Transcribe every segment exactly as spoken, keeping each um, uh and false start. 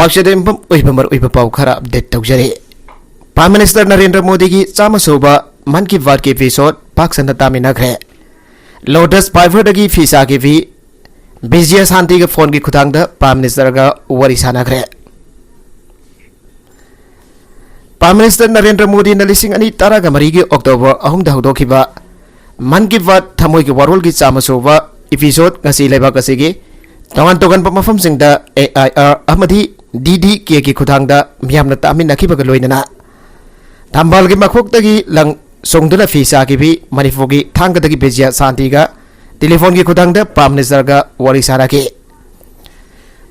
ꯄꯥꯛꯆꯗ ꯌꯨꯝꯐꯝ ꯑꯣꯏꯕ ꯃꯔꯨꯑꯣꯏꯕ ꯄꯥꯎ ꯈꯔ ꯑꯞꯗꯦꯠ ꯇꯧꯖꯔꯤ꯫ ꯄ꯭ꯔꯥꯏꯝ ꯃꯤꯅꯤꯁꯇꯔ ꯅꯔꯦꯟꯗ꯭ꯔ ꯃꯣꯗꯤꯒꯤ ꯆꯥꯝꯃ ꯁꯨꯕ ꯃꯟ ꯀꯤ ꯕꯥꯠꯀꯤ ꯑꯦꯄꯤꯁꯣꯗ ꯄꯥꯛ ꯁꯟꯅ ꯇꯥꯃꯤꯟꯅꯈ꯭ꯔꯦ꯫ ꯂꯣꯇꯁ ꯐꯥꯏꯕꯔꯗꯒꯤ ꯐꯤ ꯁꯥꯈꯤꯕꯤ ꯕꯤꯖꯌ ꯁꯥꯟꯇꯤꯒ ꯐꯣꯟꯒꯤ ꯈꯨꯊꯥꯡꯗ ꯄ꯭ꯔꯥꯏꯝ ꯃꯤꯅꯤꯁꯇꯔꯒ ꯋꯥꯔꯤ ꯁꯥꯟꯅꯈ꯭ꯔꯦ꯫ ꯄ꯭ꯔꯥꯏꯝ ꯃꯤꯅꯤꯁꯇꯔ ꯅꯔꯦꯟꯗ꯭ꯔ ꯃꯣꯗꯤꯅ ꯂꯤꯁꯤꯡ ꯑꯅꯤ ꯇꯔꯥꯒ ꯃꯔꯤꯒꯤ ꯑꯣꯛꯇꯣꯕꯔ ꯑꯍꯨꯝꯗ ꯍꯧꯗꯣꯛꯈꯤꯕ ꯃꯟ ꯀꯤ ꯕꯥꯠ ꯊꯃꯣꯏꯒꯤ ꯋꯥꯔꯣꯜꯒꯤ ꯆꯥꯝꯃ ꯁꯨꯕ ꯏꯄꯤꯁꯣꯗ ꯉꯁꯤ ꯂꯩꯕꯥꯛ ꯑꯁꯤꯒꯤ ꯇꯣꯉꯥꯟ ꯇꯣꯉꯥꯟꯕ ꯃꯐꯝꯁꯤꯡꯗ ꯑꯦ ꯑꯥꯏ ꯑꯥꯔ ꯑꯃꯗꯤ ꯗꯤ ꯗꯤ ꯀꯦꯒꯤ ꯈꯨꯊꯥꯡꯗ ꯃꯤꯌꯥꯝꯅ ꯇꯥꯃꯤꯟꯅꯈꯤꯕꯒ ꯂꯣꯏꯅꯅ ꯊꯝꯕꯥꯜꯒꯤ ꯃꯈꯣꯛꯇꯒꯤ ꯂꯪ ꯁꯣꯡꯗꯨꯅ ꯐꯤ ꯁꯥꯈꯤꯕꯤ ꯃꯅꯤꯄꯨꯔꯒꯤ ꯊꯥꯡꯒꯗꯒꯤ ꯕꯤꯖꯌ ꯁꯥꯟꯇꯤꯒ ꯇꯦꯂꯤꯐꯣꯟꯒꯤ ꯈꯨꯊꯥꯡꯗ ꯄ꯭ꯔꯥꯏꯝ ꯃꯤꯅꯤꯁꯇꯔꯒ ꯋꯥꯔꯤ ꯁꯥꯅꯈꯤ꯫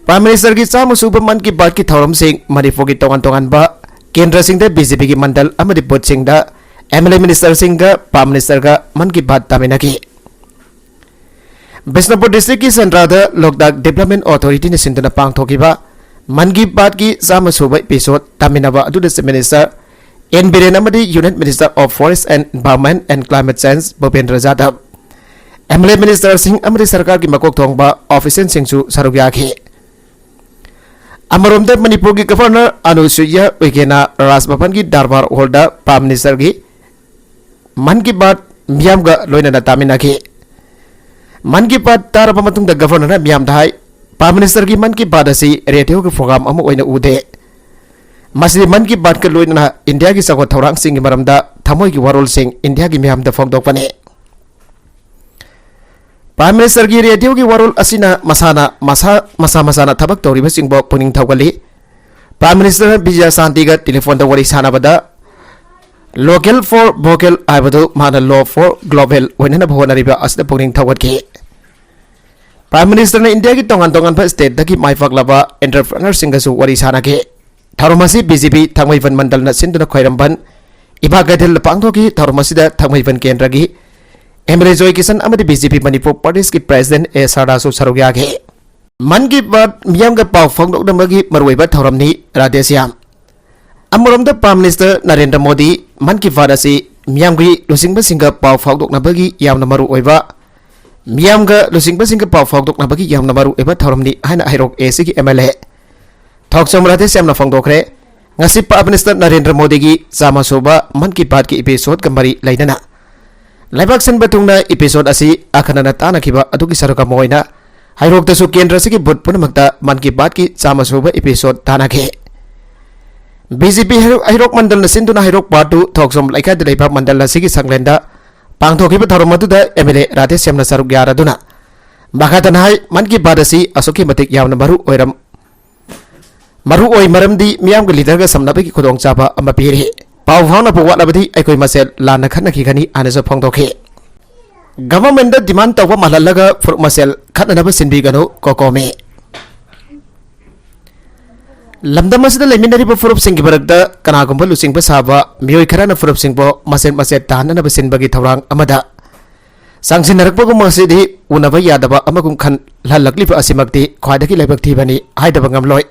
ꯄ꯭ꯔꯥꯏꯝ ꯃꯤꯅꯤꯁꯇꯔꯒꯤ ꯆꯥꯝꯃ ꯁꯨꯕ ꯃꯟ ꯀꯤ ꯕꯥꯠꯀꯤ ꯊꯧꯔꯝꯁꯤꯡ ꯃꯅꯤꯄꯨꯔꯒꯤ ꯇꯣꯉꯥꯟ ꯇꯣꯉꯥꯟꯕ ꯀꯦꯟꯗ꯭ꯔꯁꯤꯡꯗ ꯕꯤ ꯖꯦ ꯄꯤꯒꯤ ꯃꯟꯗꯜ ꯑꯃꯗꯤ ꯕꯨꯊꯁꯤꯡꯗ M L A ꯃꯤꯅꯤꯁꯇꯔꯁꯤꯡꯒ prime ꯃꯤꯅꯤꯁꯇꯔꯒ Mann Ki Baat ꯇꯥꯃꯤꯟꯅꯈꯤ꯫ Bishnupur ꯗꯤꯁꯇ꯭ꯔꯤꯛꯀꯤ ꯁꯦꯟꯗ꯭ꯔꯥꯗ ꯂꯣꯛꯇꯥꯛ ꯗꯤꯕ꯭ꯂꯞꯃꯦꯟ ꯑꯣꯊꯣꯔꯤꯇꯤꯅ ꯁꯤꯟꯗꯨꯅ ꯄꯥꯡꯊꯣꯛꯈꯤꯕ ꯃꯟ ꯀꯤ ꯕꯥꯠꯀꯤ ꯆꯥꯝꯃ ꯁꯨꯕ ꯏꯄꯤꯁꯣꯗ ꯇꯥꯃꯤꯟꯅꯕ ꯑꯗꯨꯗ ꯆꯤꯐ ꯃꯤꯅꯤꯁꯇꯔ ꯑꯦꯟ ꯕꯤꯔꯦꯟ ꯑꯃꯗꯤ union minister of forest and environment and climate change Bhupender Yadav, M L A ꯃꯤꯅꯤꯁꯇꯔꯁꯤꯡ ꯑꯃꯗꯤ ꯁꯔꯀꯥꯔꯒꯤ ꯃꯀꯣꯛ ꯊꯣꯡꯕ ꯑꯣꯐꯤꯁꯤꯌꯦꯜꯁꯤꯡꯁꯨ ꯁꯔꯨꯛ ꯌꯥꯈꯤ꯫ ꯑꯃꯔꯣꯝꯗ ꯃꯅꯤꯄꯨꯔꯒꯤ ꯒꯚꯔꯅꯔ ꯑꯅꯨꯁꯨꯏꯌꯥ ꯎꯏꯀꯦꯅ ꯔꯥꯖ ꯚꯕꯟꯒꯤ ꯗꯔꯕꯥꯔ ꯍꯣꯜꯗ ꯄ꯭ꯔꯥꯏꯝ ꯃꯤꯅꯤꯁꯇꯔꯒꯤ ꯃꯟ ꯀꯤ ꯕꯥꯠ ꯃꯤꯌꯥꯝꯒ ꯂꯣꯏꯅꯅ ꯇꯥꯃꯤꯟꯅꯈꯤ꯫ ꯃꯟ ꯀꯤ ꯕꯥꯠ ꯇꯥꯔꯕ ꯃꯇꯨꯡꯗ ꯒꯚꯔꯅꯔꯅ ꯃꯤꯌꯥꯝꯗ ꯍꯥꯏ, ꯄ꯭ꯔꯥꯏꯝ ꯃꯤꯅꯤꯁꯇꯔꯒꯤ ꯃꯟ ꯀꯤ ꯕꯥꯠ ꯑꯁꯤ ꯔꯦꯗꯤꯑꯣꯒꯤ ꯄ꯭ꯔꯣꯒ꯭ꯔꯥꯝ ꯑꯃ ꯑꯣꯏꯅ ꯎꯗꯦ꯫ ꯃꯁꯤꯗꯤ ꯃꯟ ꯀꯤ ꯕꯥꯠꯀ ꯂꯣꯏꯅꯅ ꯏꯟꯗꯤꯌꯥꯒꯤ ꯆꯥꯎꯈꯠ ꯊꯧꯔꯥꯡꯁꯤꯡꯒꯤ ꯃꯔꯝꯗ ꯊꯃꯣꯏꯒꯤ ꯋꯥꯔꯣꯜꯁꯤꯡ ꯏꯟꯗꯤꯌꯥꯒꯤ ꯃꯤꯌꯥꯝꯗ ꯐꯣꯡꯗꯣꯛꯄꯅꯤ꯫ ꯄ꯭ꯔꯥꯏꯝ ꯃꯤꯅꯤꯁꯇꯔꯒꯤ ꯔꯦꯗꯤꯑꯣꯒꯤ ꯋꯥꯔꯣꯜ ꯑꯁꯤꯅ ꯃꯁꯥꯅ ꯃꯁꯥ, ꯃꯁꯥ ꯃꯁꯥꯅ ꯊꯕꯛ ꯇꯧꯔꯤꯕꯁꯤꯡꯕꯨ ꯄꯨꯛꯅꯤꯡ ꯊꯧꯒꯠꯂꯤ꯫ ꯄ꯭ꯔꯥꯏꯝ ꯃꯤꯅꯤꯁꯇꯔ ꯕꯤꯖꯌ ꯁꯥꯟꯇꯤꯒ ꯇꯦꯂꯤꯐꯣꯟꯗ ꯋꯥꯔꯤ ꯁꯥꯟꯅꯕꯗ "Local for Vocal" ꯍꯥꯏꯕꯗꯨ ꯃꯍꯥꯛꯅ "Law for Global" ꯑꯣꯏꯅꯅꯕ ꯍꯣꯠꯅꯔꯤꯕ ꯑꯁꯤꯗ ꯄꯨꯛꯅꯤꯡ ꯊꯧꯒꯠꯈꯤ꯫ ꯄ꯭ꯔꯥꯏꯝ ꯃꯤꯅꯤꯁꯇꯔꯅ ꯏꯟꯗꯤꯌꯥꯒꯤ ꯇꯣꯉꯥꯟ ꯇꯣꯉꯥꯟꯕ ꯁ꯭ꯇꯦꯠꯇꯒꯤ ꯃꯥꯏ ꯄꯥꯛꯂꯕ ꯑꯦꯟꯇꯔꯄ꯭ꯔꯦꯅꯔꯁꯤꯡꯒꯁꯨ ꯋꯥꯔꯤ ꯁꯥꯟꯅꯈꯤ꯫ ꯊꯧꯔꯝ ꯑꯁꯤ ꯕꯤ ꯖꯦ ꯄꯤ ꯊꯥꯡꯃꯩꯕꯟ ꯃꯟꯗꯜꯅ ꯁꯤꯟꯗꯨꯅ ꯈ꯭ꯋꯥꯏꯔꯝꯕꯟ ꯏꯃꯥ ꯀꯩꯊꯦꯜꯗ ꯄꯥꯡꯊꯣꯛꯈꯤ꯫ ꯊꯧꯔꯝ ꯑꯁꯤꯗ ꯊꯥꯡꯃꯩꯕꯟ ꯀꯦꯟꯗ꯭ꯔꯒꯤ ꯑꯦꯝ ꯑꯦꯜ ꯑꯦ ꯖꯣꯏ ꯀꯤꯁꯟ ꯑꯃꯗꯤ ꯕꯤ ꯖꯦ ꯄꯤ ꯃꯅꯤꯄꯨꯔ ꯄ꯭ꯔꯗꯦꯁꯀꯤ ꯄ꯭ꯔꯦꯁꯤꯗꯦꯟꯠ ꯑꯦ ꯁꯔꯗꯥꯁꯨ ꯁꯔꯨꯛ ꯌꯥꯈꯤ꯫ ꯃꯟ ꯀꯤ ꯕꯥꯠ ꯃꯤꯌꯥꯝꯒ ꯄꯥꯎ ꯐꯥꯎꯗꯣꯛꯅꯕꯒꯤ ꯃꯔꯨꯑꯣꯏꯕ ꯊꯧꯔꯝꯅꯤ꯫ ꯔꯥꯙꯦꯁ꯭ꯌꯥꯝ꯫ ꯑꯃꯔꯣꯝꯗ ꯄ꯭ꯔꯥꯏꯝ ꯃꯤꯅꯤꯁꯇꯔ ꯅꯔꯦꯟꯗ꯭ꯔ ꯃꯣꯗꯤ ꯃꯟ ꯀꯤ ꯕꯥꯠ ꯑꯁꯤ ꯃꯤꯌꯥꯝꯒꯤ ꯂꯨꯆꯤꯡꯕꯁꯤꯡꯒ ꯄꯥꯎ ꯐꯥꯎꯗꯣꯛꯅꯕꯒꯤ ꯌꯥꯝꯅ ꯃꯔꯨꯑꯣꯏꯕ, ꯃꯤꯌꯥꯝꯒ ꯂꯨꯆꯤꯡꯕꯁꯤꯡꯒ ꯄꯥꯎ ꯐꯥꯎꯗꯣꯛꯅꯕꯒꯤ ꯌꯥꯝꯅ ꯃꯔꯨꯑꯣꯏꯕ ꯊꯧꯔꯝꯅꯤ ꯍꯥꯏꯅ ꯍꯥꯏꯔꯣꯛ ꯑꯦ ꯁꯤꯒꯤ ꯑꯦꯝ ꯑꯦꯜ ꯑꯦ ꯊꯣꯛꯆꯣꯝ ꯔꯥꯙꯦꯁ꯭ꯌꯥꯝꯅ ꯐꯣꯡꯗꯣꯛꯈ꯭ꯔꯦ꯫ ꯉꯁꯤ Prime Minister ꯅꯔꯦꯟꯗ꯭ꯔ ꯃꯣꯗꯤꯒꯤ ꯆꯥꯝꯃ ꯁꯨꯕ ꯃꯟ ꯀꯤ ꯕꯥꯠꯀꯤ episodeꯀ ꯃꯔꯤ ꯂꯩꯅꯅ ꯂꯩꯕꯥꯛ ꯁꯤꯟꯕ ꯊꯨꯡꯅ episode ꯑꯁꯤ ꯑꯈꯟꯅꯅ ꯇꯥꯟꯅꯈꯤꯕ ꯑꯗꯨꯒꯤ ꯁꯔꯨꯛ ꯑꯃ ꯑꯣꯏꯅ ꯍꯩꯔꯣꯛꯇꯁꯨ ꯀꯦꯟꯗ꯭ꯔ ꯑꯁꯤꯒꯤ booth ꯄꯨꯝꯅꯃꯛꯇ ꯃꯟ ꯀꯤ ꯕꯥꯠꯀꯤ ꯆꯥꯝꯃ ꯁꯨꯕ episode ꯇꯥꯟꯅꯈꯤ꯫ ꯕꯤ ꯖꯦ ꯄꯤ ꯍꯩꯔꯣꯛ, ꯍꯩꯔꯣꯛ ꯃꯟꯗꯜꯅ ꯁꯤꯟꯗꯨꯅ ꯍꯩꯔꯣꯛ part two ꯊꯣꯛꯆꯣꯝ ꯂꯩꯀꯥꯏꯗ ꯂꯩꯕ ꯃꯟꯗꯜ ꯑꯁꯤꯒꯤ ꯁꯪꯂꯦꯟꯗ ꯄꯥꯡꯊꯣꯛꯈꯤꯕ ꯊꯧꯔꯝ ꯑꯗꯨꯗ ꯑꯦꯝ ꯑꯦꯜ ꯑꯦ ꯔꯥꯙꯦꯁ꯭ꯌꯥꯝꯅ ꯁꯔꯨꯛ ꯌꯥꯔꯗꯨꯅ ꯃꯈꯥ ꯇꯥꯅ ꯍꯥꯏ, ꯃꯟ ꯀꯤ ꯕꯥꯠ ꯑꯁꯤ ꯑꯁꯨꯛꯀꯤ ꯃꯇꯤꯛ ꯌꯥꯝꯅ ꯃꯔꯨ ꯑꯣꯏꯔꯝ-, ꯃꯔꯨ ꯑꯣꯏ, ꯃꯔꯝꯗꯤ ꯃꯤꯌꯥꯝꯒ ꯂꯤꯗꯔꯒ ꯁꯝꯅꯕꯒꯤ ꯈꯨꯗꯣꯡꯆꯥꯕ ꯑꯃ ꯄꯤꯔꯤ꯫ ꯄꯥꯎ ꯐꯥꯎꯅꯕ ꯋꯥꯠꯂꯕꯗꯤ ꯑꯩꯈꯣꯏ ꯃꯁꯦꯜ ꯂꯥꯟꯅ ꯈꯠꯅꯈꯤꯒꯅꯤ ꯍꯥꯏꯅꯁꯨ ꯐꯣꯡꯗꯣꯛꯈꯤ꯫ Governmentꯗ demand ꯇꯧꯕ ꯃꯥꯜꯍꯜꯂꯒ ꯐꯨꯔꯨꯞ ꯃꯁꯦꯜ ꯈꯠꯅꯅꯕ ꯁꯤꯟꯕꯤꯒꯅꯨ, ꯀꯣꯀꯣꯃꯤ꯫ ꯂꯝꯗꯝ ꯑꯁꯤꯗ ꯂꯩꯃꯤꯟꯅꯔꯤꯕ ꯐꯨꯔꯨꯞꯁꯤꯡꯒꯤ ꯃꯔꯛꯇ ꯀꯅꯥꯒꯨꯝꯕ ꯂꯨꯆꯤꯡꯕ ꯁꯥꯕ ꯃꯤꯑꯣꯏ ꯈꯔꯅ ꯐꯨꯔꯨꯞꯁꯤꯡꯕꯨ ꯃꯆꯦꯠ ꯃꯆꯦꯠ ꯇꯥꯍꯟꯅꯅꯕ ꯁꯤꯟꯕꯒꯤ ꯊꯧꯔꯥꯡ ꯑꯃꯗ ꯆꯪꯁꯤꯟꯅꯔꯛꯄꯒꯨꯝ ꯑꯁꯤꯗꯤ ꯎꯅꯕ ꯌꯥꯗꯕ ꯑꯃꯒꯨꯝ ꯈꯜꯍꯜꯂꯛꯂꯤꯕ ꯑꯁꯤꯃꯛꯇꯤ ꯈ꯭ꯋꯥꯏꯗꯒꯤ ꯂꯥꯏꯕꯛ ꯊꯤꯕꯅꯤ ꯍꯥꯏꯗꯕ ꯉꯝꯂꯣꯏ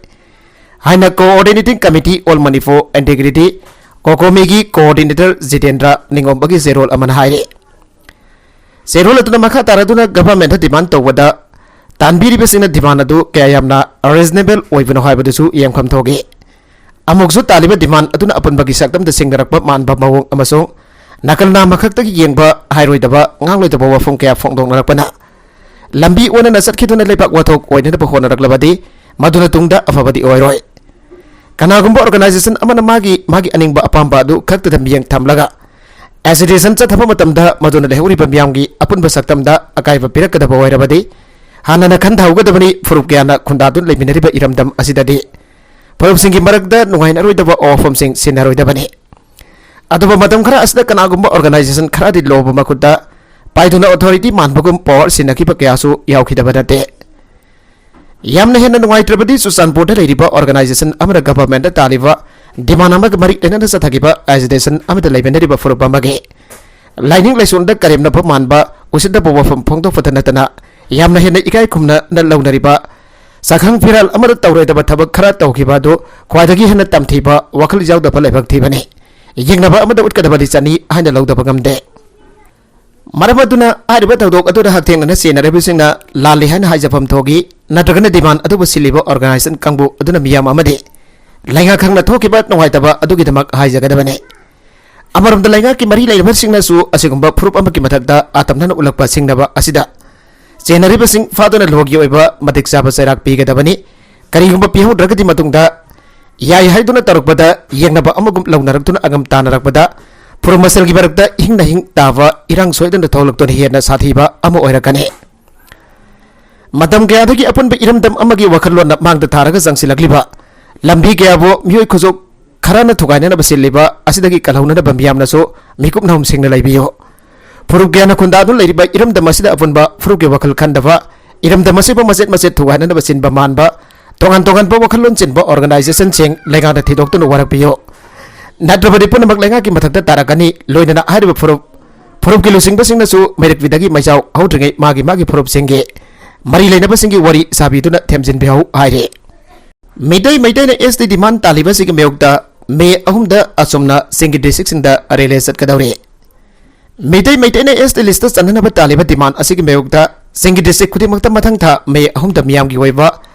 ꯍꯥꯏꯅ Coordinating Committee on Manipur Integrity, ꯀꯣꯀꯣꯃꯤꯒꯤ coordinator Jitendra ꯅꯤꯡꯉꯣꯝꯕꯒꯤ ꯆꯦꯔꯣꯜ ꯑꯃꯅ ꯍꯥꯏꯔꯤ꯫ ꯆꯦꯔꯣꯜ ꯑꯗꯨꯅ ꯃꯈꯥ ꯇꯥꯔꯗꯨꯅ governmentꯗ demand ꯇꯧꯕꯗ ꯇꯥꯟꯕꯤꯔꯤꯕꯁꯤꯡꯅ demand ꯑꯗꯨ ꯀꯌꯥ ꯌꯥꯝꯅ reasonable ꯑꯣꯏꯕꯅꯣ ꯍꯥꯏꯕꯗꯨꯁꯨ ꯌꯦꯡꯐꯝ ꯊꯣꯛꯏ꯫ ꯑꯃꯨꯛꯁꯨ ꯇꯥꯜꯂꯤꯕ demand ꯑꯗꯨꯅ ꯑꯄꯨꯟꯕꯒꯤ ꯁꯛꯇꯝꯗ ꯁꯤꯡꯅꯔꯛꯄ ꯃꯥꯟꯕ ꯃꯑꯣꯡ ꯑꯃꯁꯨꯡ ꯅꯥꯀꯜ ꯅꯥꯝꯃ ꯈꯛꯇꯒꯤ ꯌꯦꯡꯕ ꯍꯥꯏꯔꯣꯏꯗꯕ, ꯉꯥꯡꯂꯣꯏꯗꯕ ꯋꯥꯐꯝ ꯀꯌꯥ ꯐꯣꯡꯗꯣꯛꯅꯔꯛꯄꯅ ꯂꯝꯕꯤ ꯑꯣꯟꯅꯅ ꯆꯠꯈꯤꯗꯨꯅ ꯂꯩꯕꯥꯛ ꯋꯥꯊꯣꯛ ꯑꯣꯏꯅꯅꯕ ꯍꯣꯠꯅꯔꯛꯂꯕꯗꯤ ꯃꯗꯨꯅ ꯇꯨꯡꯗ ꯑꯐꯕꯗꯤ ꯑꯣꯏꯔꯣꯏ꯫ ꯀꯅꯥꯒꯨꯝꯕ organization ꯑꯃꯅ ꯃꯥꯒꯤ, ꯃꯥꯒꯤ ꯑꯅꯤꯡꯕ ꯑꯄꯥꯝꯕ ꯑꯗꯨ ꯈꯛꯇꯗ ꯃꯤꯠꯌꯦꯡ ꯊꯝꯂꯒ agitation ꯆꯠꯊꯕ ꯃꯇꯝꯗ ꯃꯗꯨꯅ ꯂꯩꯍꯧꯔꯤꯕ ꯃꯤꯌꯥꯝꯒꯤ ꯑꯄꯨꯟꯕ ꯁꯛꯇꯝꯗ ꯑꯀꯥꯏꯕ ꯄꯤꯔꯛꯀꯗꯕ ꯑꯣꯏꯔꯕꯗꯤ ꯍꯥꯟꯅꯅ ꯈꯟꯊꯍꯧꯒꯗꯕꯅꯤ꯫ ꯐꯨꯔꯨꯞ ꯀꯌꯥꯅ ꯈꯨꯟꯗꯥꯗꯨꯅ ꯂꯩꯃꯤꯟꯅꯔꯤꯕ ꯏꯔꯝꯗꯝ ꯑꯁꯤꯗꯗꯤ ꯐꯨꯔꯨꯞꯁꯤꯡꯒꯤ ꯃꯔꯛꯇ ꯅꯨꯡꯉꯥꯏꯅꯔꯣꯏꯗꯕ ꯋꯥꯐꯝꯁꯤꯡ ꯁꯤꯟꯅꯔꯣꯏꯗꯕꯅꯤ꯫ ꯑꯗꯨꯕꯨ ꯃꯇꯝ ꯈꯔ ꯑꯁꯤꯗ ꯀꯅꯥꯒꯨꯝꯕ organization ꯈꯔꯗꯤ ꯂꯣꯕ ꯃꯈꯨꯠꯇ ꯄꯥꯏꯗꯨꯅ authority ꯃꯥꯟꯕꯒꯨꯝ power ꯁꯤꯟꯅꯈꯤꯕ ꯀꯌꯥꯁꯨ ꯌꯥꯎꯈꯤꯗꯕ ꯅꯠꯇꯦ꯫ ꯌꯥꯝꯅ ꯍꯦꯟꯅ ꯅꯨꯡꯉꯥꯏꯇ꯭ꯔꯕꯗꯤ ꯆꯨꯔꯆꯥꯟꯄꯨꯔꯗ ꯂꯩꯔꯤꯕ organization ꯑꯃꯅ governmentꯗ ꯇꯥꯜꯂꯤꯕ demand ꯑꯃꯒ ꯃꯔꯤ ꯂꯩꯅꯅ ꯆꯠꯊꯈꯤꯕ agitation ꯑꯃꯗ ꯂꯩꯃꯤꯟꯅꯔꯤꯕ ꯐꯨꯔꯨꯞ ꯑꯃꯒꯤ ꯂꯥꯏꯅꯤꯡ ꯂꯥꯏꯁꯣꯟꯗ ꯀꯔꯦꯝꯅꯕ ꯃꯥꯟꯕ ꯎꯁꯤꯠꯇꯕ ꯋꯥꯐꯝ ꯐꯣꯡꯗꯣꯛꯄꯗ ꯅꯠꯇꯅ ꯌꯥꯝꯅ ꯍꯦꯟꯅ ꯏꯀꯥꯏ ꯈꯨꯝꯅꯅ ꯂꯧꯅꯔꯤꯕ ꯆꯥꯛꯈꯪ ꯐꯤꯔꯥꯜ ꯑꯃꯗ ꯇꯧꯔꯣꯏꯗꯕ ꯊꯕꯛ ꯈꯔ ꯇꯧꯈꯤꯕ ꯑꯗꯨ ꯈ꯭ꯋꯥꯏꯗꯒꯤ ꯍꯦꯟꯅ ꯇꯝꯊꯤꯕ, ꯋꯥꯈꯜ ꯌꯥꯎꯗꯕ ꯂꯥꯏꯕꯛ ꯊꯤꯕꯅꯤ꯫ ꯌꯦꯡꯅꯕ ꯑꯃꯗ ꯎꯠꯀꯗꯕ ꯂꯤꯆꯠꯅꯤ ꯍꯥꯏꯅ ꯂꯧꯗꯕ ꯉꯝꯗꯦ꯫ ꯃꯔꯝ ꯑꯗꯨꯅ ꯍꯥꯏꯔꯤꯕ ꯊꯧꯗꯣꯛ ꯑꯗꯨꯗ ꯍꯛꯊꯦꯡꯅꯅ ꯆꯦꯟꯅꯔꯤꯕꯁꯤꯡꯅ ꯂꯥꯜꯂꯤ ꯍꯥꯏꯅ ꯍꯥꯏꯖꯐꯝ ꯊꯣꯛꯏ꯫ ꯅꯠꯇ꯭ꯔꯒꯅ demand ꯑꯗꯨꯕꯨ ꯁꯤꯜꯂꯤꯕ organization ꯀꯥꯡꯕꯨ ꯑꯗꯨꯅ ꯃꯤꯌꯥꯝ ꯑꯃꯗꯤ ꯂꯩꯉꯥꯛ ꯈꯪꯅ ꯊꯣꯛꯈꯤꯕ ꯅꯨꯡꯉꯥꯏꯇꯕ ꯑꯗꯨꯒꯤꯗꯃꯛ ꯍꯥꯏꯖꯒꯗꯕꯅꯤ꯫ ꯑꯃꯔꯣꯝꯗ ꯂꯩꯉꯥꯛꯀꯤ ꯃꯔꯤ ꯂꯩꯅꯕꯁꯤꯡꯅꯁꯨ ꯑꯁꯤꯒꯨꯝꯕ ꯐꯨꯔꯨꯞ ꯑꯃꯒꯤ ꯃꯊꯛꯇ ꯑꯇꯝꯅꯅ ꯎꯠꯂꯛꯄ ꯁꯤꯡꯅꯕ ꯑꯁꯤꯗ ꯆꯦꯟꯅꯔꯤꯕꯁꯤꯡ ꯐꯥꯗꯨꯅ ꯂꯣꯒꯤ ꯑꯣꯏꯕ ꯃꯇꯤꯛ ꯆꯥꯕ ꯆꯩꯔꯥꯛ ꯄꯤꯒꯗꯕꯅꯤ꯫ ꯀꯔꯤꯒꯨꯝꯕ ꯄꯤꯍꯧꯗ꯭ꯔꯒꯗꯤ ꯃꯇꯨꯡꯗ ꯌꯥꯏ ꯍꯥꯏꯗꯨꯅ ꯇꯧꯔꯛꯄꯗ ꯌꯦꯡꯅꯕ ꯑꯃꯒꯨꯝ ꯂꯧꯅꯔꯛꯇꯨꯅ ꯑꯉꯝ ꯇꯥꯅꯔꯛꯄꯗ ꯐꯨꯔꯨꯞ ꯃꯁꯦꯜꯒꯤ ꯃꯔꯛꯇ ꯏꯍꯤꯡ ꯅꯥꯍꯤꯡ ꯇꯥꯕ ꯏꯔꯥꯡ ꯁꯣꯏꯗꯅ ꯊꯣꯛꯂꯛꯇꯨꯅ ꯍꯦꯟꯅ ꯁꯥꯊꯤꯕ ꯑꯃ ꯑꯣꯏꯔꯛꯀꯅꯤ꯫ ꯃꯇꯝ ꯀꯌꯥꯗꯒꯤ ꯑꯄꯨꯟꯕ ꯏꯔꯝꯗꯝ ꯑꯃꯒꯤ ꯋꯥꯈꯜꯂꯣꯟꯅ ꯃꯥꯡꯗ ꯊꯥꯔꯒ ꯆꯪꯁꯤꯜꯂꯛꯂꯤꯕ ꯂꯝꯕꯤ ꯀꯌꯥꯕꯨ ꯃꯤꯑꯣꯏ ꯈꯨꯖꯣꯛ ꯈꯔꯅ ꯊꯨꯒꯥꯏꯅꯅꯕ ꯁꯤꯜꯂꯤꯕ ꯑꯁꯤꯗꯒꯤ ꯀꯜꯍꯧꯅꯅꯕ ꯃꯤꯌꯥꯝꯅꯁꯨ ꯃꯤꯀꯨꯞ ꯅꯍꯨꯝ ꯁꯤꯡꯅ ꯂꯩꯕꯤꯌꯨ꯫ ꯐꯨꯔꯨꯞ ꯀꯌꯥꯅ ꯈꯨꯟꯗꯥꯗꯨꯅ ꯂꯩꯔꯤꯕ ꯏꯔꯝꯗꯝ ꯑꯁꯤꯗ ꯑꯄꯨꯟꯕ ꯐꯨꯔꯨꯞꯀꯤ ꯋꯥꯈꯜ ꯈꯟꯗꯕ, ꯏꯔꯝꯗꯝ ꯑꯁꯤꯕꯨ ꯃꯆꯦꯠ ꯃꯆꯦꯠ ꯊꯨꯒꯥꯏꯅꯅꯕ ꯁꯤꯟꯕ ꯃꯥꯟꯕ, ꯇꯣꯉꯥꯟ ꯇꯣꯉꯥꯟꯕ ꯋꯥꯈꯜꯂꯣꯟ ꯆꯦꯟꯕ organizationꯁꯤꯡ ꯂꯩꯉꯥꯛꯅ ꯊꯤꯗꯣꯛꯇꯨꯅ ꯋꯥꯔꯛꯄꯤꯌꯨ꯫ ꯅꯠꯇ꯭ꯔꯕꯗꯤ ꯄꯨꯝꯅꯃꯛ ꯂꯩꯉꯥꯛꯀꯤ ꯃꯊꯛꯇ ꯇꯥꯔꯛꯀꯅꯤ꯫ ꯂꯣꯏꯅꯅ ꯍꯥꯏꯔꯤꯕ ꯐꯨꯔꯨꯞ, ꯐꯨꯔꯨꯞꯀꯤ ꯂꯨꯆꯤꯡꯕꯁꯤꯡꯅꯁꯨ ꯃꯩꯔꯛ ꯄꯤꯗꯒꯤ ꯃꯩꯖꯥꯎ ꯍꯧꯗ꯭ꯔꯤꯉꯩ ꯃꯥꯒꯤ ꯃꯥꯒꯤ ꯐꯨꯔꯨꯞꯁꯤꯡꯒꯤ ꯃꯔꯤ ꯂꯩꯅꯕꯁꯤꯡꯒꯤ ꯋꯥꯔꯤ ꯁꯥꯕꯤꯗꯨꯅ ꯊꯦꯝꯖꯤꯟꯕꯤꯍꯧ ꯍꯥꯏꯔꯤ꯫ ꯃꯤꯇꯩ ꯃꯩꯇꯩꯅ ST demand ꯇꯥꯜꯂꯤꯕꯁꯤꯒꯤ ꯃꯥꯌꯣꯛꯇ May ꯑꯍꯨꯝꯗ ꯑꯁꯨꯝꯅ ꯆꯤꯡꯒꯤ districtꯁꯤꯡꯗ rally ꯆꯠꯀꯗꯧꯔꯤ꯫ ꯃꯤꯇꯩ ꯃꯩꯇꯩꯅ ST listꯇ ꯆꯟꯅꯅꯕ ꯇꯥꯜꯂꯤꯕ demand ꯑꯁꯤꯒꯤ ꯃꯥꯌꯣꯛꯇ ꯆꯤꯡꯒꯤ district ꯈꯨꯗꯤꯡꯃꯛꯇ ꯃꯊꯪ ꯊꯥ May ꯑꯍꯨꯝꯗ ꯃꯤꯌꯥꯝꯒꯤ ꯑꯣꯏꯕ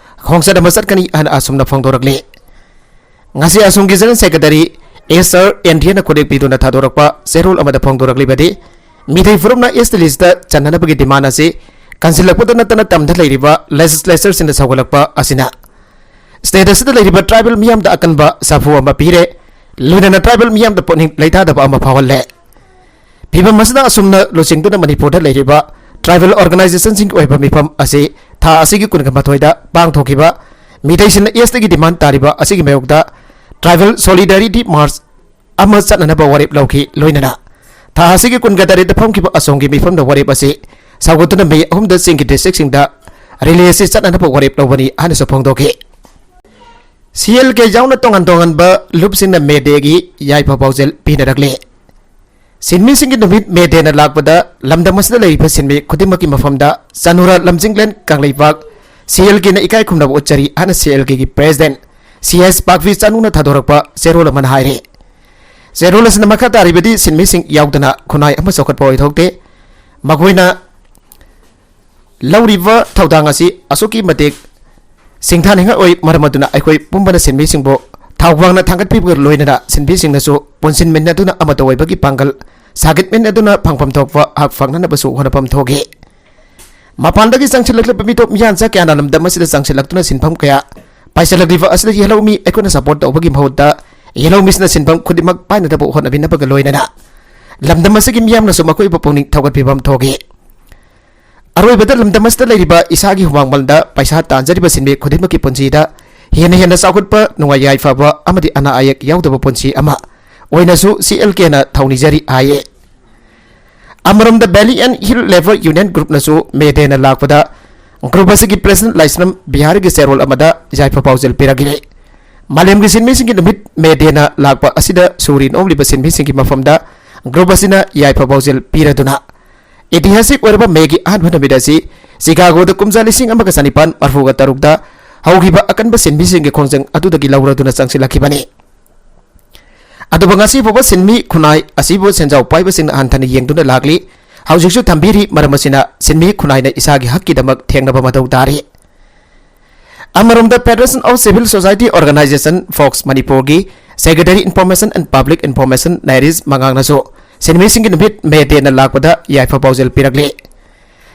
ꯈꯣꯡꯆꯠ ꯑꯃ ꯆꯠꯀꯅꯤ ꯍꯥꯏꯅ ꯑꯁꯨꯝꯅ ꯐꯣꯡꯗꯣꯔꯛꯂꯤ꯫ ꯉꯁꯤ ꯑꯁꯣꯝꯒꯤ General Secretary S R Andreaꯅ ꯈꯨꯠꯌꯦꯛ ꯄꯤꯗꯨꯅ ꯊꯥꯗꯣꯔꯛꯄ ꯆꯦꯔꯣꯜ ꯑꯃꯗ ꯐꯣꯡꯗꯣꯔꯛꯂꯤꯕꯗꯤ, ꯃꯤꯇꯩ ꯐꯨꯔꯨꯞꯅ ST listꯇ ꯆꯟꯅꯅꯕꯒꯤ demand ꯑꯁꯤ ꯀꯟꯁꯤꯜꯂꯛꯄꯗ ꯅꯠꯇꯅ ꯇꯝꯗ ꯂꯩꯔꯤꯕ legislatorꯁꯤꯡꯅ ꯁꯧꯒꯠꯂꯛꯄ ꯑꯁꯤꯅ state ꯑꯁꯤꯗ ꯂꯩꯔꯤꯕ tribal ꯃꯤꯌꯥꯝꯗ ꯑꯀꯟꯕ ꯁꯥꯐꯨ ꯑꯃ ꯄꯤꯔꯦ, ꯂꯣꯏꯅꯅ tribal ꯃꯤꯌꯥꯝꯗ ꯄꯨꯛꯅꯤꯡ ꯂꯩꯇꯥꯗꯕ ꯑꯃ ꯐꯥꯎꯍꯜꯂꯦ꯫ ꯐꯤꯚꯝ ꯑꯁꯤꯗ ꯑꯁꯨꯝꯅ ꯂꯨꯆꯤꯡꯗꯨꯅ ꯃꯅꯤꯄꯨꯔꯗ ꯂꯩꯔꯤꯕ tribal organizationꯁꯤꯡꯒꯤ ꯑꯣꯏꯕ ꯃꯤꯐꯝ ꯑꯁꯤ ꯊꯥ ꯑꯁꯤꯒꯤ ꯀꯨꯟꯒ ꯃꯥꯊꯣꯏꯗ ꯄꯥꯡꯊꯣꯛꯈꯤꯕ ꯃꯤꯇꯩꯁꯤꯡꯅ STꯒꯤ demand ꯇꯥꯔꯤꯕ ꯑꯁꯤꯒꯤ ꯃꯥꯌꯣꯛꯇ tribal solidarity march ꯑꯃ ꯆꯠꯅꯅꯕ ꯋꯥꯔꯦꯞ ꯂꯧꯈꯤ꯫ ꯂꯣꯏꯅꯅ ꯊꯥ ꯑꯁꯤꯒꯤ ꯀꯨꯟꯒ ꯇꯔꯦꯠꯇ ꯐꯝꯈꯤꯕ ꯑꯁꯣꯝꯒꯤ ꯃꯤꯐꯝꯗ ꯋꯥꯔꯦꯞ ꯑꯁꯤ ꯁꯧꯒꯠꯇꯨꯅ May ꯑꯍꯨꯝꯗ ꯆꯤꯡꯒꯤ districtꯁꯤꯡꯗ rally ꯑꯁꯤ ꯆꯠꯅꯅꯕ ꯋꯥꯔꯦꯞ ꯂꯧꯕꯅꯤ ꯍꯥꯏꯅꯁꯨ ꯐꯣꯡꯗꯣꯛꯈꯤ꯫ CLK ꯌꯥꯎꯅ ꯇꯣꯉꯥꯟ ꯇꯣꯉꯥꯟꯕ ꯂꯨꯞꯁꯤꯡꯅ May Dayꯒꯤ ꯌꯥꯏꯐ ꯄꯥꯎꯖꯦꯜ ꯄꯤꯅꯔꯛꯂꯤ꯫ ꯁꯤꯟꯃꯤꯁꯤꯡꯒꯤ ꯅꯨꯃꯤꯠ May Dayꯅ ꯂꯥꯛꯄꯗ ꯂꯝꯗꯝ ꯑꯁꯤꯗ ꯂꯩꯔꯤꯕ ꯁꯤꯟꯃꯤ ꯈꯨꯗꯤꯡꯃꯛꯀꯤ ꯃꯐꯝꯗ ꯆꯅꯨꯔꯥ ꯂꯝꯖꯤꯡꯂꯦꯟ ꯀꯪꯂꯩꯄꯥꯛ CLKꯅ ꯏꯀꯥꯏ ꯈꯨꯝꯅꯕ ꯎꯠꯆꯔꯤ ꯍꯥꯏꯅ CLKꯒꯤ president ꯁꯤ ꯑꯦꯁ ꯄꯥꯛꯄꯤ ꯆꯅꯨꯅ ꯊꯥꯗꯣꯔꯛꯄ ꯆꯦꯔꯣꯜ ꯑꯃꯅ ꯍꯥꯏꯔꯤ꯫ ꯆꯦꯔꯣꯜ ꯑꯁꯤꯅ ꯃꯈꯥ ꯇꯥꯔꯤꯕꯗꯤ ꯁꯤꯟꯃꯤꯁꯤꯡ ꯌꯥꯎꯗꯅ ꯈꯨꯟꯅꯥꯏ ꯑꯃ ꯆꯥꯎꯈꯠꯄ ꯑꯣꯏꯊꯣꯛꯇꯦ꯫ ꯃꯈꯣꯏꯅ ꯂꯧꯔꯤꯕ ꯊꯧꯗꯥꯡ ꯑꯁꯤ ꯑꯁꯨꯛꯀꯤ ꯃꯇꯤꯛ ꯁꯤꯡꯊꯥꯅꯤꯡꯉꯥꯏ ꯑꯣꯏ꯫ ꯃꯔꯝ ꯑꯗꯨꯅ ꯑꯩꯈꯣꯏ ꯄꯨꯝꯕꯅ ꯁꯤꯟꯃꯤꯁꯤꯡꯕꯨ ꯊꯧꯒ꯭ꯋꯥꯡꯅ ꯊꯥꯡꯒꯠꯄꯤꯕꯒ ꯂꯣꯏꯅꯅ ꯁꯤꯟꯃꯤꯁꯤꯡꯅꯁꯨ ꯄꯨꯟꯁꯤꯟꯃꯤꯟꯅꯗꯨꯅ ꯑꯃꯠꯇ ꯑꯣꯏꯕꯒꯤ ꯄꯥꯡꯒꯜ ꯁꯥꯒꯠꯃꯤꯟꯅꯗꯨꯅ ꯐꯪꯐꯝ ꯊꯣꯛꯄ ꯍꯛ ꯐꯪꯅꯅꯕꯁꯨ ꯍꯣꯠꯅꯐꯝ ꯊꯣꯛꯏ꯫ ꯃꯄꯥꯟꯗꯒꯤ ꯆꯪꯁꯤꯜꯂꯛꯂꯤꯕ ꯃꯤꯇꯣꯞ ꯃꯤꯌꯥꯟꯆꯥ ꯀꯌꯥꯅ ꯂꯝꯗꯝ ꯑꯁꯤꯗ ꯆꯪꯁꯤꯜꯂꯛꯇꯨꯅ ꯁꯤꯟꯐꯝ ꯀꯌꯥ ꯄꯥꯏꯁꯤꯜꯂꯛꯂꯤꯕ ꯑꯁꯤꯗ ꯌꯦꯜꯍꯧꯃꯤ ꯑꯩꯈꯣꯏꯅ ꯁꯄꯣꯔꯠ ꯇꯧꯕꯒꯤ ꯃꯍꯨꯠꯇ ꯌꯦꯜꯍꯧꯃꯤꯁꯤꯅ ꯁꯤꯟꯐꯝ ꯈꯨꯗꯤꯡꯃꯛ ꯄꯥꯏꯅꯗꯕ ꯍꯣꯠꯅꯕꯤꯅꯕꯒ ꯂꯣꯏꯅꯅ ꯂꯝꯗꯝ ꯑꯁꯤꯒꯤ ꯃꯤꯌꯥꯝꯅꯁꯨ ꯃꯈꯣꯏꯕꯨ ꯄꯨꯛꯅꯤꯡ ꯊꯧꯒꯠꯄꯤꯕ ꯑꯃ ꯊꯣꯛꯏ꯫ ꯑꯔꯣꯏꯕꯗ ꯂꯝꯗꯝ ꯑꯁꯤꯗ ꯂꯩꯔꯤꯕ ꯏꯁꯥꯒꯤ ꯍꯨꯃꯥꯡꯃꯜꯗ ꯄꯩꯁꯥ ꯇꯥꯟꯖꯔꯤꯕ ꯁꯤꯟꯃꯤ ꯈꯨꯗꯤꯡꯃꯛꯀꯤ ꯄꯨꯟꯁꯤꯗ ꯍꯦꯟꯅ ꯍꯦꯟꯅ ꯆꯥꯎꯈꯠꯄ, ꯅꯨꯡꯉꯥꯏ ꯌꯥꯏꯐꯕ ꯑꯃꯗꯤ ꯑꯅꯥ ꯑꯌꯦꯛ ꯌꯥꯎꯗꯕ ꯄꯨꯟꯁꯤ ꯑꯃ ꯑꯣꯏꯅꯁꯨ ꯁꯤ ꯑꯦꯜ ꯀꯦꯅ ꯊꯧꯅꯤꯖꯔꯤ ꯍꯥꯏꯌꯦ꯫ ꯑꯃꯔꯣꯝꯗ Valley and Hill Labour Union Groupꯅꯁꯨ ꯃꯦ ꯗꯦꯅ ꯂꯥꯛꯄꯗ group ꯑꯁꯤꯒꯤ president ꯂꯥꯏꯁ꯭ꯔꯝ ꯕꯤꯍꯥꯔꯤꯒꯤ ꯆꯦꯔꯣꯜ ꯑꯃꯗ ꯌꯥꯏꯐ ꯄꯥꯎꯖꯦꯜ ꯄꯤꯔꯛꯂꯤ꯫ ꯃꯥꯂꯦꯝꯒꯤ ꯁꯤꯟꯃꯤꯁꯤꯡꯒꯤ ꯅꯨꯃꯤꯠ ꯃꯦ ꯗꯦꯅ ꯂꯥꯛꯄ ꯑꯁꯤꯗ ꯁꯨꯔꯤ ꯅꯣꯝꯂꯤꯕ ꯁꯤꯟꯃꯤꯁꯤꯡꯒꯤ ꯃꯐꯝꯗ group ꯑꯁꯤꯅ ꯌꯥꯏꯐ ꯄꯥꯎꯖꯦꯜ ꯄꯤꯔꯗꯨꯅ ꯏꯇꯤꯍꯥꯁꯤꯛ ꯑꯣꯏꯔꯕ ꯃꯦꯒꯤ ꯑꯍꯥꯟꯕ ꯅꯨꯃꯤꯠ ꯑꯁꯤ ꯆꯤꯀꯥꯒꯣꯗ ꯀꯨꯝꯖꯥ ꯂꯤꯁꯤꯡ ꯑꯃꯒ ꯆꯅꯤꯄꯥꯟ ꯃꯔꯐꯨꯒ ꯇꯔꯨꯛꯇ ꯍꯧꯈꯤꯕ ꯑꯀꯟꯕ ꯁꯤꯟꯃꯤꯁꯤꯡꯒꯤ ꯈꯣꯡꯖꯪ ꯑꯗꯨꯗꯒꯤ ꯂꯧꯔꯗꯨꯅ ꯆꯪꯁꯤꯜꯂꯛꯈꯤꯕꯅꯤ꯫ ꯑꯗꯨꯕꯨ ꯉꯁꯤ ꯐꯥꯎꯕ ꯁꯤꯟꯃꯤ ꯈꯨꯟꯅꯥꯏ ꯑꯁꯤꯕꯨ ꯁꯦꯟꯖꯥꯎ ꯄꯥꯏꯕꯁꯤꯡꯅ ꯍꯟꯊꯅ ꯌꯦꯡꯗꯨꯅ ꯂꯥꯛꯂꯤ꯫ ꯍꯧꯖꯤꯛꯁꯨ ꯊꯝꯕꯤꯔꯤ꯫ ꯃꯔꯝ ꯑꯁꯤꯅ ꯁꯤꯟꯃꯤ ꯈꯨꯟꯅꯥꯏꯅ ꯏꯁꯥꯒꯤ ꯍꯛꯀꯤꯗꯃꯛ ꯊꯦꯡꯅꯕ ꯃꯊꯧ ꯇꯥꯔꯤ꯫ ꯑꯃꯔꯣꯝꯗ Federation of Civil Society Organization, fox, ꯃꯅꯤꯄꯨꯔꯒꯤ Secretary Information and Public Information ꯅꯥꯏꯔꯤꯁ ꯃꯉꯥꯡꯅꯁꯨ ꯁꯤꯟꯃꯤꯁꯤꯡꯒꯤ ꯅꯨꯃꯤꯠ ꯃꯦ ꯗꯦꯅ ꯂꯥꯛꯄꯗ ꯌꯥꯏꯐ ꯄꯥꯎꯖꯦꯜ ꯄꯤꯔꯛꯂꯤ꯫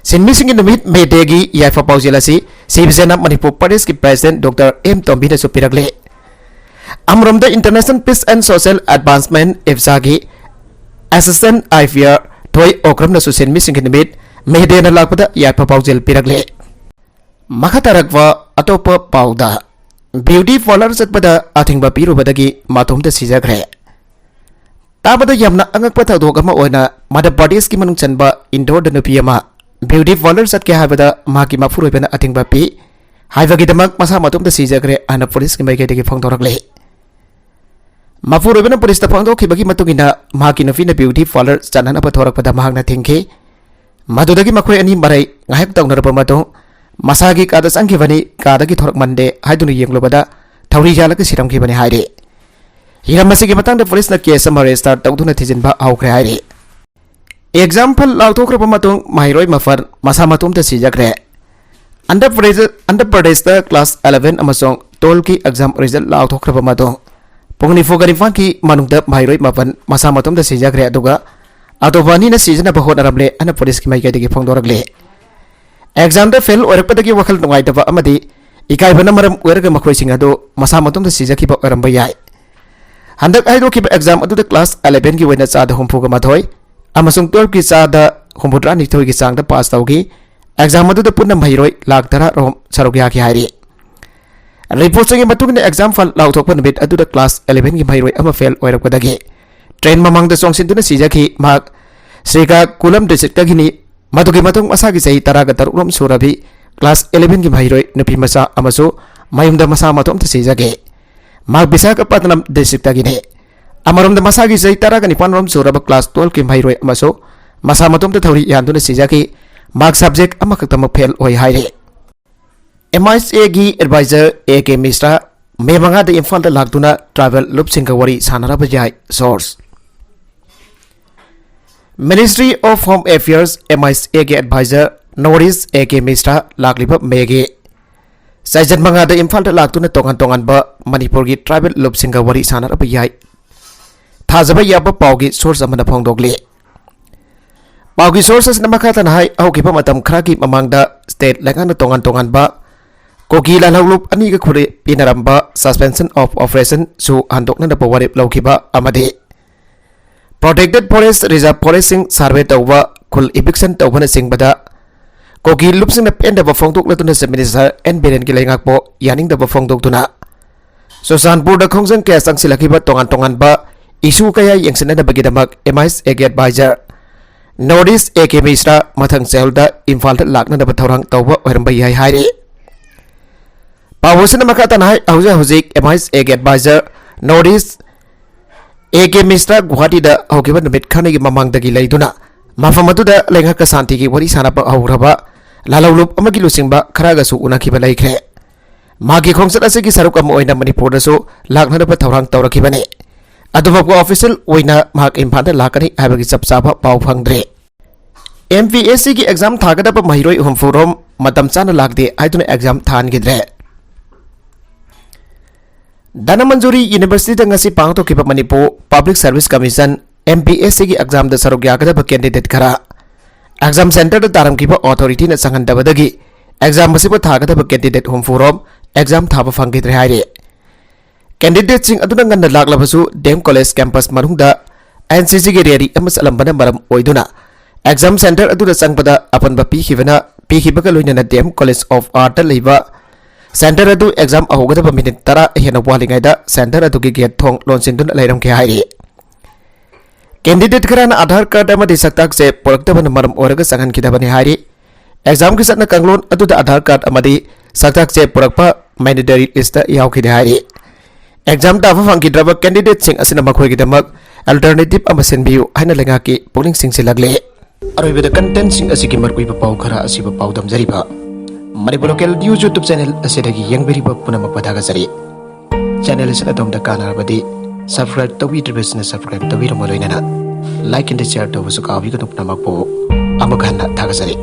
ꯁꯤꯟꯃꯤꯁꯤꯡꯒꯤ ꯅꯨꯃꯤꯠ ꯃꯦ ꯗꯦꯒꯤ ꯌꯥꯏꯐ ꯄꯥꯎꯖꯦꯜ ꯑꯁꯤ ꯁꯤꯕ ꯁꯦꯅꯥ ꯃꯅꯤꯄꯨꯔ ꯄ꯭ꯔꯗꯦꯁꯀꯤ president ꯗꯣꯛꯇꯔ ꯑꯦꯝ ꯇꯣꯝꯕꯤꯅꯁꯨ ꯄꯤꯔꯛꯂꯤ꯫ ꯑꯃꯔꯣꯝꯗ International Peace and Social Advancement, ꯏꯞꯁꯥꯒꯤ assistant E P R ꯊꯣꯏ ꯑꯣꯀ꯭ꯔꯝꯅꯁꯨ ꯁꯤꯟꯃꯤꯁꯤꯡꯒꯤ ꯅꯨꯃꯤꯠ ꯃꯦ ꯗꯦꯅ ꯂꯥꯛꯄꯗ ꯌꯥꯏꯐ ꯄꯥꯎꯖꯦꯜ ꯄꯤꯔꯛꯂꯤ꯫ ꯃꯈꯥ ꯇꯥꯔꯛꯄ ꯑꯇꯣꯞꯄ ꯄꯥꯎꯗ, beauty parlour ꯆꯠꯄꯗ ꯑꯊꯤꯡꯕ ꯄꯤꯔꯨꯕꯗꯒꯤ ꯃꯇꯣꯝꯇ ꯁꯤꯖꯈ꯭ꯔꯦ꯫ ꯇꯥꯕꯗ ꯌꯥꯝꯅ ꯑꯉꯛꯄ ꯊꯧꯗꯣꯛ ꯑꯃ ꯑꯣꯏꯅ ꯃꯙ꯭ꯌ ꯄ꯭ꯔꯗꯦꯁꯀꯤ ꯃꯅꯨꯡ ꯆꯟꯕ ꯏꯟꯗꯣꯔꯗ ꯅꯨꯄꯤ ꯑꯃ beauty parlour ꯆꯠꯀꯦ ꯍꯥꯏꯕꯗ ꯃꯍꯥꯛꯀꯤ ꯃꯄꯨꯔꯣꯏꯕꯅ ꯑꯊꯤꯡꯕ ꯄꯤ ꯍꯥꯏꯕꯒꯤꯗꯃꯛ ꯃꯁꯥ ꯃꯇꯣꯝꯇ ꯁꯤꯖꯈ꯭ꯔꯦ ꯍꯥꯏꯅ ꯄꯨꯂꯤꯁꯀꯤ ꯃꯥꯏꯀꯩꯗꯒꯤ ꯐꯣꯡꯗꯣꯔꯛꯂꯤ꯫ ꯃꯄꯨꯔꯣꯏꯕꯅ ꯄꯨꯂꯤꯁꯇ ꯐꯣꯡꯗꯣꯛꯈꯤꯕꯒꯤ ꯃꯇꯨꯡ ꯏꯟꯅ, ꯃꯍꯥꯛꯀꯤ ꯅꯨꯄꯤꯅ beauty parlour ꯆꯠꯅꯅꯕ ꯊꯣꯔꯛꯄꯗ ꯃꯍꯥꯛꯅ ꯊꯤꯡꯈꯤ꯫ ꯃꯗꯨꯗꯒꯤ ꯃꯈꯣꯏ ꯑꯅꯤ ꯃꯔꯩ ꯉꯥꯏꯍꯥꯛ ꯇꯧꯅꯔꯕ ꯃꯇꯨꯡ, ꯃꯁꯥꯒꯤ ꯀꯥꯗ ꯆꯪꯈꯤꯕꯅꯤ꯫ ꯀꯥꯗꯒꯤ ꯊꯣꯔꯛꯃꯟꯗꯦ ꯍꯥꯏꯗꯨꯅ ꯌꯦꯡꯂꯨꯕꯗ ꯊꯧꯔꯤ ꯌꯥꯜꯂꯒ ꯁꯤꯔꯝꯈꯤꯕꯅꯤ ꯍꯥꯏꯔꯤ꯫ ꯍꯤꯔꯝ ꯑꯁꯤꯒꯤ ꯃꯇꯥꯡꯗ ꯄꯨꯂꯤꯁꯅ case ꯑꯃ register ꯇꯧꯗꯨꯅ ꯊꯤꯖꯤꯟꯕ ꯍꯧꯈ꯭ꯔꯦ ꯍꯥꯏꯔꯤ꯫ ꯑꯦꯛꯖꯥꯝ ꯐꯜ ꯂꯥꯎꯊꯣꯛꯈ꯭ꯔꯕ ꯃꯇꯨꯡ ꯃꯍꯩꯔꯣꯏ ꯃꯥꯄꯜ ꯃꯁꯥ ꯃꯇꯣꯝꯇ ꯁꯤꯖꯈ꯭ꯔꯦ꯫ ꯑꯟꯙ꯭ꯔ ꯄ꯭ꯔꯗꯦꯁ, ꯑꯟꯙ꯭ꯔ ꯄ꯭ꯔꯗꯦꯁꯇ ꯀ꯭ꯂꯥꯁ ꯑꯦꯂꯦꯚꯦꯟ ꯑꯃꯁꯨꯡ ꯇꯨꯋꯦꯜꯐꯀꯤ ꯑꯦꯛꯖꯥꯝ ꯔꯤꯖꯜ ꯂꯥꯎꯊꯣꯛꯈ꯭ꯔꯕ ꯃꯇꯨꯡ ꯄꯨꯡ ꯅꯤꯐꯨꯒ ꯅꯤꯄꯥꯟꯒꯤ ꯃꯅꯨꯡꯗ ꯃꯍꯩꯔꯣꯏ ꯃꯥꯄꯜ ꯃꯁꯥ ꯃꯇꯣꯝꯇ ꯁꯤꯖꯈ꯭ꯔꯦ, ꯑꯗꯨꯒ ꯑꯇꯣꯞꯄ ꯑꯅꯤꯅ ꯁꯤꯖꯅꯕ ꯍꯣꯠꯅꯔꯝꯂꯦ ꯍꯥꯏꯅ ꯄꯨꯂꯤꯁꯀꯤ ꯃꯥꯏꯀꯩꯗꯒꯤ ꯐꯣꯡꯗꯣꯔꯛꯂꯤ꯫ ꯑꯦꯛꯖꯥꯝꯗ ꯐꯦꯜ ꯑꯣꯏꯔꯛꯄꯗꯒꯤ ꯋꯥꯈꯜ ꯅꯨꯡꯉꯥꯏꯇꯕ ꯑꯃꯗꯤ ꯏꯀꯥꯏꯕꯅ ꯃꯔꯝ ꯑꯣꯏꯔꯒ ꯃꯈꯣꯏꯁꯤꯡ ꯑꯗꯨ ꯃꯁꯥ ꯃꯇꯣꯝꯇ ꯁꯤꯖꯈꯤꯕ ꯑꯣꯏꯔꯝꯕ ꯌꯥꯏ꯫ ꯍꯟꯗꯛ ꯍꯥꯏꯗꯣꯛꯈꯤꯕ ꯑꯦꯛꯖꯥꯝ ꯑꯗꯨꯗ ꯀ꯭ꯂꯥꯁ ꯑꯦꯂꯦꯚꯦꯟꯒꯤ ꯑꯣꯏꯅ ꯆꯥꯗ ꯍꯨꯝꯐꯨꯒ ꯃꯥꯊꯣꯏ ꯑꯃꯁꯨꯡ ꯇꯨꯋꯦꯜꯐꯀꯤ ꯆꯥꯗ ꯍꯨꯝꯐꯨꯇꯔꯥꯅꯤꯊꯣꯏꯒꯤ ꯆꯥꯡꯗ ꯄꯥꯁ ꯇꯧꯈꯤ꯫ ꯑꯦꯛꯖꯥꯝ ꯑꯗꯨꯗ ꯄꯨꯟꯅ ꯃꯍꯩꯔꯣꯏ ꯂꯥꯈ ꯇꯔꯥ ꯔꯣꯝ ꯁꯔꯨꯛ ꯌꯥꯈꯤ ꯍꯥꯏꯔꯤ꯫ ꯔꯤꯄꯣꯔꯠꯁꯤꯡꯒꯤ ꯃꯇꯨꯡ ꯏꯟꯅ, ꯑꯦꯛꯖꯥꯝ ꯐꯜ ꯂꯥꯎꯊꯣꯛꯄ ꯅꯨꯃꯤꯠ ꯑꯗꯨꯗ ꯀ꯭ꯂꯥꯁ ꯑꯦꯂꯦꯚꯦꯟꯒꯤ ꯃꯍꯩꯔꯣꯏ ꯑꯃ ꯐꯦꯜ ꯑꯣꯏꯔꯛꯄꯗꯒꯤ ꯇ꯭ꯔꯦꯟ ꯃꯃꯥꯡꯗ ꯆꯣꯡꯁꯤꯟꯗꯨꯅ ꯁꯤꯖꯈꯤ꯫ ꯃꯍꯥꯛ ꯁ꯭ꯔꯤꯀꯥꯀꯨꯂꯝ ꯗꯤꯁꯇ꯭ꯔꯤꯛꯇꯒꯤꯅꯤ꯫ ꯃꯗꯨꯒꯤ ꯃꯇꯨꯡ ꯃꯁꯥꯒꯤ ꯆꯍꯤ ꯇꯔꯥꯒ ꯇꯔꯨꯛ ꯔꯣꯝ ꯁꯨꯔꯕꯤ ꯀ꯭ꯂꯥꯁ ꯑꯦꯂꯦꯚꯦꯟꯒꯤ ꯃꯍꯩꯔꯣꯏ ꯅꯨꯄꯤ ꯃꯆꯥ ꯑꯃꯁꯨ ꯃꯌꯨꯝꯗ ꯃꯁꯥ ꯃꯇꯣꯝꯇ ꯁꯤꯖꯈꯤ꯫ ꯃꯍꯥꯛ ꯕꯤꯁꯥꯈꯥꯄꯠꯅꯝ ꯗꯤꯁꯇ꯭ꯔꯤꯛꯇꯒꯤꯅꯤ꯫ ꯑꯃꯔꯣꯝꯗ, ꯃꯁꯥꯒꯤ ꯆꯍꯤ ꯇꯔꯥꯒ ꯅꯤꯄꯥꯟ ꯔꯣꯝ ꯁꯨꯔꯕ ꯀ꯭ꯂꯥꯁ ꯇꯨꯋꯦꯜꯐꯀꯤ ꯃꯍꯩꯔꯣꯏ ꯑꯃꯁꯨ ꯃꯁꯥ ꯃꯇꯣꯝꯇ ꯊꯧꯔꯤ ꯌꯥꯟꯗꯨꯅ ꯁꯤꯖꯈꯤ꯫ ꯃꯍꯥꯛ ꯁꯕꯖꯦꯛ ꯑꯃꯈꯛꯇꯃꯛ ꯐꯦꯜ ꯑꯣꯏ ꯍꯥꯏꯔꯤ꯫ ꯑꯦꯝ ꯑꯥꯏ ꯑꯦꯁ ꯑꯦꯒꯤ ꯑꯦꯗꯚꯥꯏꯖꯔ ꯑꯦ ꯀꯦ ꯃꯤꯁ꯭ꯔꯥ ꯃꯦ ꯃꯉꯥꯗ ꯏꯝꯐꯥꯜꯗ ꯂꯥꯛꯇꯨꯅ ꯇ꯭ꯔꯥꯏꯕꯦꯜ ꯂꯨꯞꯁꯤꯡꯒ ꯋꯥꯔꯤ ꯁꯥꯟꯅꯔꯕ ꯌꯥꯏ꯫ Source: Ministry of Home Affairs, M I S ꯑꯦꯒꯤ ꯑꯦꯗꯚꯥꯏꯖꯔ ꯅꯣꯔꯤꯁ ꯑꯦ ꯀꯦ ꯃꯤꯁ꯭ꯔꯥ ꯂꯥꯛꯂꯤꯕ ꯃꯦꯒꯤ ꯆꯩꯆꯠ ꯃꯉꯥꯗ ꯏꯝꯐꯥꯜꯗ ꯂꯥꯛꯇꯨꯅ ꯇꯣꯉꯥꯟ ꯇꯣꯉꯥꯟꯕ ꯃꯅꯤꯄꯨꯔꯒꯤ ꯇ꯭ꯔꯥꯏꯕꯦꯜ ꯂꯨꯞꯁꯤꯡꯒ ꯋꯥꯔꯤ ꯁꯥꯟꯅꯔꯕ ꯌꯥꯏ꯫ ꯊꯥꯖꯕ ꯌꯥꯕ ꯄꯥꯎꯒꯤ ꯁꯣꯔꯁ ꯑꯃꯅ ꯐꯣꯡꯗꯣꯛꯂꯤ꯫ ꯄꯥꯎꯒꯤ ꯁꯣꯔꯁ ꯑꯁꯤꯅ ꯃꯈꯥ ꯇꯥꯅ ꯍꯥꯏ, ꯍꯧꯈꯤꯕ ꯃꯇꯝ ꯈꯔꯒꯤ ꯃꯃꯥꯡꯗ ꯁ꯭ꯇꯦꯠ ꯂꯩꯉꯥꯛꯅ ꯇꯣꯉꯥꯟ ꯇꯣꯉꯥꯟꯕ ꯀꯨꯀꯤ ꯂꯥꯜꯍꯧꯂꯨꯞ ꯑꯅꯤꯒ ꯈꯨꯔꯤ ꯄꯤꯅꯔꯝꯕ suspension of operation ꯁꯨ ꯍꯟꯗꯣꯛꯅꯅꯕ ꯋꯥꯔꯦꯞ ꯂꯧꯈꯤꯕ ꯑꯃꯗꯤ protected forest, reserve forest ꯁꯤꯡ survey ꯇꯧꯕ, ꯈꯨꯜ eviction ꯇꯧꯕꯅꯆꯤꯡꯕꯗ ꯀꯨꯀꯤ ꯂꯨꯞꯁꯤꯡꯅ ꯄꯦꯟꯗꯕ ꯐꯣꯡꯗꯣꯛꯂꯗꯨꯅ Chief Minister ꯑꯦꯟ ꯕꯤꯔꯦꯟꯒꯤ ꯂꯩꯉꯥꯛꯄꯨ ꯌꯥꯅꯤꯡꯗꯕ ꯐꯣꯡꯗꯣꯛꯇꯨꯅ ꯆꯨꯔꯆꯥꯟꯄꯨꯔꯗ ꯈꯣꯡꯖꯪ ꯀꯌꯥ ꯆꯪꯁꯤꯜꯂꯛꯈꯤꯕ ꯇꯣꯉꯥꯟ ꯇꯣꯉꯥꯟꯕ issue ꯀꯌꯥ ꯌꯦꯡꯁꯤꯟꯅꯅꯕꯒꯤꯗꯃꯛ ꯑꯦꯝ ꯑꯥꯏ ꯑꯦꯁ ꯑꯦꯒꯤ ꯑꯦꯗꯚꯥꯏꯖꯔ ꯅꯣꯔꯤꯁ ꯑꯦ ꯀꯦ ꯃꯤꯁ꯭ꯔꯥ ꯃꯊꯪ ꯆꯌꯣꯜꯗ ꯏꯝꯐꯥꯜꯗ ꯂꯥꯛꯅꯅꯕ ꯊꯧꯔꯥꯡ ꯇꯧꯕ ꯑꯣꯏꯔꯝꯕ ꯌꯥꯏ ꯍꯥꯏꯔꯤ꯫ ꯄꯥꯎ ꯑꯁꯤꯅ ꯃꯈꯥ ꯇꯥꯅ ꯍꯥꯏ, ꯍꯧꯖꯤꯛ ꯍꯧꯖꯤꯛ ꯑꯦꯝ ꯑꯥꯏ ꯑꯦꯁ ꯑꯦꯒꯤ ꯑꯦꯗꯚꯥꯏꯖꯔ ꯅꯣꯔꯤꯁ ꯑꯦ ꯀꯦ ꯃꯤꯁ꯭ꯔꯥ ꯒꯨꯋꯥꯍꯥꯇꯤꯗ ꯍꯧꯈꯤꯕ ꯅꯨꯃꯤꯠ ꯈꯔꯅꯤꯒꯤ ꯃꯃꯥꯡꯗꯒꯤ ꯂꯩꯗꯨꯅ ꯃꯐꯝ ꯑꯗꯨꯗ ꯂꯩꯉꯥꯛꯀ ꯁꯥꯟꯇꯤꯒꯤ ꯋꯥꯔꯤ ꯁꯥꯟꯅꯕ ꯍꯧꯈ꯭ꯔꯕ ꯂꯥꯜꯍꯧꯂꯨꯞ ꯑꯃꯒꯤ ꯂꯨꯆꯤꯡꯕ ꯈꯔꯒꯁꯨ ꯎꯅꯈꯤꯕ ꯂꯩꯈ꯭ꯔꯦ꯫ ꯃꯍꯥꯛꯀꯤ ꯈꯣꯡꯆꯠ ꯑꯁꯤꯒꯤ ꯁꯔꯨꯛ ꯑꯃ ꯑꯣꯏꯅ ꯃꯅꯤꯄꯨꯔꯗꯁꯨ ꯂꯥꯛꯅꯅꯕ ꯊꯧꯔꯥꯡ ꯇꯧꯔꯛꯈꯤꯕꯅꯤ꯫ ꯑꯗꯨꯐꯥꯎꯕ official ꯑꯣꯏꯅ ꯃꯍꯥꯛ ꯏꯝꯐꯥꯜꯗ ꯂꯥꯛꯀꯅꯤ ꯍꯥꯏꯕꯒꯤ ꯆꯞ ꯆꯥꯕ ꯄꯥꯎ ꯐꯪꯗ꯭ꯔꯦ꯫ MPSCꯒꯤ exam ꯊꯥꯒꯗꯕ ꯃꯍꯩꯔꯣꯏ ꯍꯨꯝꯐꯨ ꯔꯣꯝ ꯃꯇꯝ ꯆꯥꯅ ꯂꯥꯛꯇꯦ ꯍꯥꯏꯗꯨꯅ exam ꯊꯥꯍꯟꯈꯤꯗ꯭ꯔꯦ꯫ ꯙꯅꯃꯟꯖꯨꯔꯤ Universityꯗ ꯉꯁꯤ ꯄꯥꯡꯊꯣꯛꯈꯤꯕ ꯃꯅꯤꯄꯨꯔ Public Service Commission, MPSCꯒꯤ examꯗ ꯁꯔꯨꯛ ꯌꯥꯒꯗꯕ candidate ꯈꯔ exam centreꯗ ꯇꯥꯔꯝꯈꯤꯕ authorityꯅ ꯆꯪꯍꯟꯗꯕꯗꯒꯤ exam ꯑꯁꯤꯕꯨ ꯊꯥꯒꯗꯕ candidate ꯍꯨꯝꯐꯨ ꯔꯣꯝ exam ꯊꯥꯕ ꯐꯪꯈꯤꯗ꯭ꯔꯦ ꯍꯥꯏꯔꯤ꯫ Candidateꯁꯤꯡ ꯑꯗꯨꯅ ꯉꯟꯅ ꯂꯥꯛꯂꯕꯁꯨ DM College campus ꯃꯅꯨꯡꯗ NCCꯒꯤ rally ꯑꯃ ꯆꯠꯂꯝꯕꯅ ꯃꯔꯝ ꯑꯣꯏꯗꯨꯅ exam centre ꯑꯗꯨꯗ ꯆꯪꯕꯗ ꯑꯄꯟꯕ ꯄꯤꯈꯤꯕꯅ, ꯄꯤꯈꯤꯕꯒ ꯂꯣꯏꯅꯅ DM College of Artꯇ ꯂꯩꯕ centre ꯑꯗꯨ exam ꯑꯍꯧꯒꯗꯕ minute ꯇꯔꯥ ꯍꯦꯟꯅ ꯋꯥꯠꯂꯤꯉꯩꯗ centre ꯑꯗꯨꯒꯤ gate ꯊꯣꯡ ꯂꯣꯟꯁꯤꯟꯗꯨꯅ ꯂꯩꯔꯝꯈꯤ ꯍꯥꯏꯔꯤ꯫ Candidate ꯈꯔꯅ Aadhaar card ꯑꯃꯗꯤ ꯁꯛꯇꯥꯛ ꯆꯦ ꯄꯨꯔꯛꯇꯕꯅ ꯃꯔꯝ ꯑꯣꯏꯔꯒ ꯆꯪꯍꯟꯈꯤꯗꯕꯅꯤ ꯍꯥꯏꯔꯤ꯫ Examꯒꯤ ꯆꯠꯅ ꯀꯥꯡꯂꯣꯟ ꯑꯗꯨꯗ Aadhaar card ꯑꯃꯗꯤ ꯁꯛꯇꯥꯛ ꯆꯦ ꯄꯨꯔꯛꯄ mandatory listꯇ ꯌꯥꯎꯈꯤꯗꯦ ꯍꯥꯏꯔꯤ꯫ Exam ꯊꯥꯕ ꯐꯪꯈꯤꯗ꯭ꯔꯕ candidateꯁꯤꯡ ꯑꯁꯤꯅ ꯃꯈꯣꯏꯒꯤꯗꯃꯛ alternative ꯑꯃ ꯁꯤꯟꯕꯤꯌꯨ ꯍꯥꯏꯅ ꯂꯩꯉꯥꯛꯀꯤ ꯄꯨꯛꯅꯤꯡ ꯆꯤꯡꯁꯤꯜꯂꯛꯂꯤ꯫ ꯑꯔꯣꯏꯕꯗ contentꯁꯤꯡ ꯑꯁꯤꯒꯤ ꯃꯔꯨꯑꯣꯏꯕ ꯄꯥꯎ ꯈꯔ ꯑꯁꯤꯕꯨ ꯄꯥꯎꯗꯝꯖꯔꯤꯕ Manipur Local News YouTube channel ꯑꯁꯤꯗꯒꯤ ꯌꯦꯡꯕꯤꯔꯤꯕ ꯄꯨꯝꯅꯃꯛꯄꯨ ꯊꯥꯒꯠꯆꯔꯤ꯫ Channel ꯑꯁꯤꯅ ꯑꯗꯣꯝꯗ ꯀꯥꯟꯅꯔꯕꯗꯤ subscribe ꯇꯧꯕꯤꯗ꯭ꯔꯤꯕꯁꯤꯅ subscribe ꯇꯧꯕꯤꯔꯝꯕ ꯂꯣꯏꯅꯅ like and share ꯇꯧꯕꯁꯨ ꯀꯥꯎꯕꯤꯒꯅꯨ꯫ ꯄꯨꯝꯅꯃꯛꯄꯨ ꯑꯃꯨꯛ ꯍꯟꯅ ꯊꯥꯒꯠꯆꯔꯤ꯫